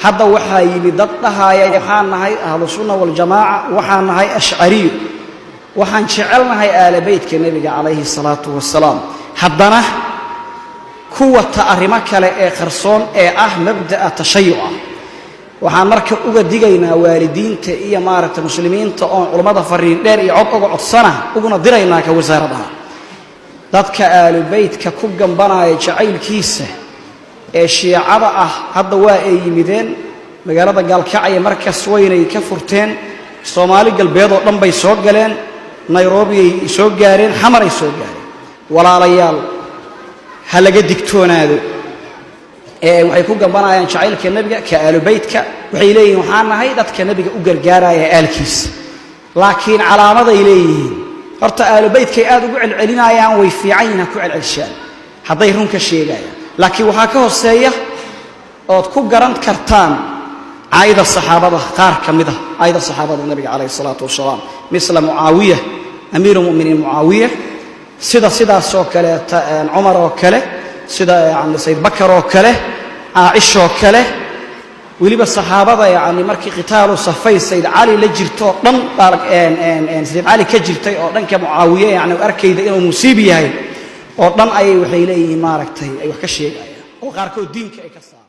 Hadda waxaa yimi dad dhahaaya waxaan nahay ahlu sunna waljamaaca, waxaan nahay ashcariyo, waxaan jecelnahay aala beytka nebiga calayhi salaatu wasalaam, haddana ku wata arrimo kale ee qarsoon ee ah mabda'a tashayuca. Waxaan marka uga digaynaa waalidiinta iyo maaragtay muslimiinta oon culummada fariin dheer iyo cod uga codsana uguna diraynaa ka wasaaradaha, dadka aalubeytka ku gambanaya jacaylkiisa ee shiicada ah hadda waa ay yimideen magaalada Gaalkacya, markas weynay ka furteen, Soomaali Galbeed oo dhan bay soo galeen, Nayrobiyay soo gaareen, Xamaray soo gaareen. Walaalayaal, ha laga digtoonaado. Ee waxay ku gambanayaan jacaylka nebiga ka aalubeytka. Waxay leeyihiin waxaan nahay dadka nebiga u gargaaraya aalkiisa, laakiin calaamaday leeyihiin. Horta aalubeytkay aad ugu celcelinayaan, way fiican yihin, ha ku celcelshaan hadday run ka sheegayaan, laakiin waxaa ka hooseeya ood ku garan kartaan caayda saxaabada, qaar ka mid a caayda saxaabada nabiga calayhi salaatu wasalaam, misla Mucaawiya, amiiru muminiin Mucaawiya, sida sidaasoo kaleeta Cumar oo kale, sida yani Sayd Bakar oo kale, Caaishoo kale, weliba saxaabada yani markii qitaalu safay Sayd Cali la jirto oo dhan baa Sayd Cali ka jirtay oo dhanka Mucaawiye yani arkayda inuu musiib yahay oo dhan ayay waxay leeyihiin maaragtay ay wax ka sheegayaan oo qaarkood diinka ay ka saaraan.